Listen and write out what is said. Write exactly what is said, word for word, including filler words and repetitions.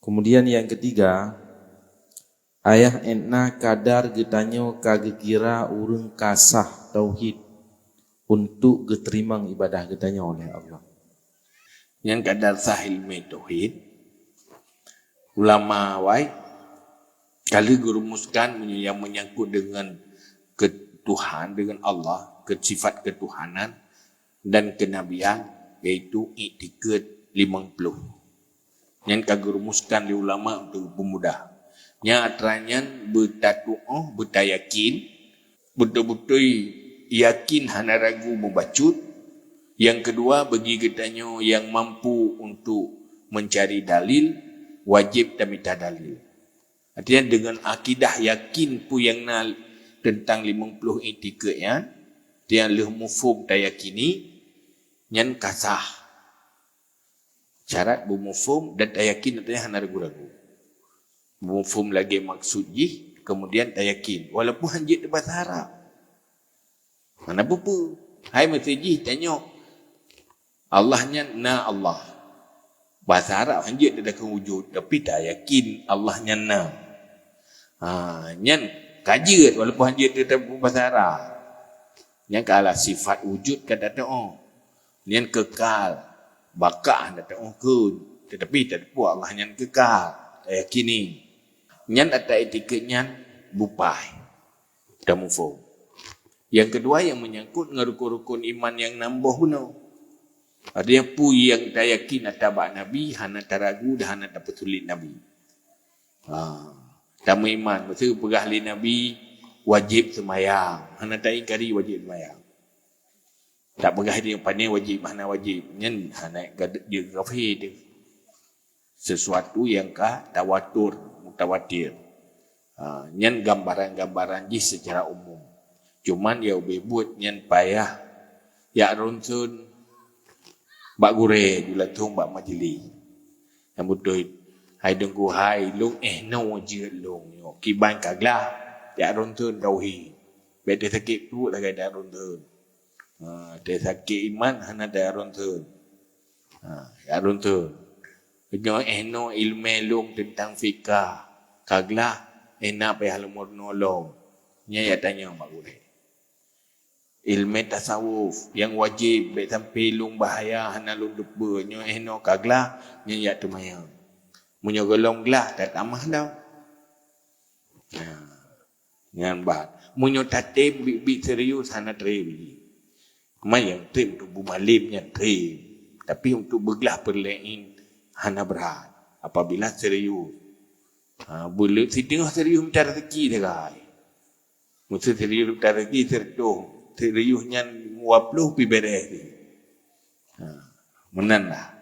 Kemudian yang ketiga, ayah étna kadar geutanyoe ka geukira ureuëng ka sah tauhid untuk geuteurimong ibadah geutanyoe oleh Allah. Nyang kadar sah ilmu tauhid, ulama wai ka lheueh geurumuskan meunyoe nyang menyangkut dengan ke Tuhan, dengan Allah, ke sifat ketuhanan dan kenabian, yaitu iktikad limong ploh. Nyan ka geurumuskan lé ulama untuk peumudah. Nyang atra nyan beutatuoh, beutayakin, beutôi-beutôi yakin hana ragu mubacut. Yang kedua, bagi geutanyoe yang mampu untuk mencari dalil, wajib tamita dalil. Artinya dengan akidah yakin peue nyang na teuntang limong ploh iktikad nyan, nyang lheueh muphom tayakini, nyan ka sah. Syarat beumuphom dan tayakin, artinya hana ragu-ragu. Beumuphom lagée maksud jih, kemudian tayakin, walaupun hanjeuet teuh basa Arab. Hana peue-peue. Hai meusé jih tanyoe, Allah nyan na Allah. Basa Arab hanjeuet teuh dakeuh wujud, tapi tayakin Allah nyan na. Ha, nyan ka jeuet walaupun hanjeuet teuh basa Arab. Nyan ka ala sifat wujud ka tatuoh. Nyan kekal, baka hana tatuoh kheun, tetapi tateupeue Allah nyan kekal, tayakini. Nyan atra iktikad nyan bupai. Tamuphom. Yang kedua, yang menyangkut ngon rukun-rukun iman nyang nam boh bunoe. Artinya, peue nyang tayakin atra bak Nabi, hana taragu dan hana tapeusulet Nabi. Ha. Tameuiman, meusé peugah lé Nabi, wajéb seumayang. Hana taingkari wajéb seumayang. Tapeugah di pane wajéb, hana wajéb. Nyan hana gad-, jeuet kafé teuh. Sesuatu nyang ka tawatur, mutawatir. Ha, nyan gambaran-gambaran jih secara umum. Cuman nyang ubé buet nyan payah jak ronson bak gurée, jeuet langsong bak majlis. Nyang beutôi, hai Teungku hai, lôn éh noe jeuet lôn nyoe. Kiban ka glah, jak ronson tauhid. Bék teusakét pruet lagée jak ronson. Ha, teusakét iman hana jak ronson. Ha, jak ronson. Nyoe éh noe ileumé lôn teuntang fikah. Ka glah, éh na payah lôn meurunoe lom. Nyan jak tanyong bak gurée. Ileumé tasawuf nyang wajéb bék sampoe lôn bahya hana lôn teupeue, nyoe éh noe ka glah, nyan jak teumanyong. Meunyoe gohlom glah, tatamah lom. Nah, nyan ban. Meunyoe tatem biet-biet serius, hana treb. Cuma nyang treb untuk beumalem nyan treb. Tapi untuk beuglah peureulée hana brat apabila serius. Ha, beuleuet siteungoh serius mita raseuki sagai. Meuseu serius mita raseuki sireutoh, serius nyan dua ploh pi béreh. Ha, meunan lah.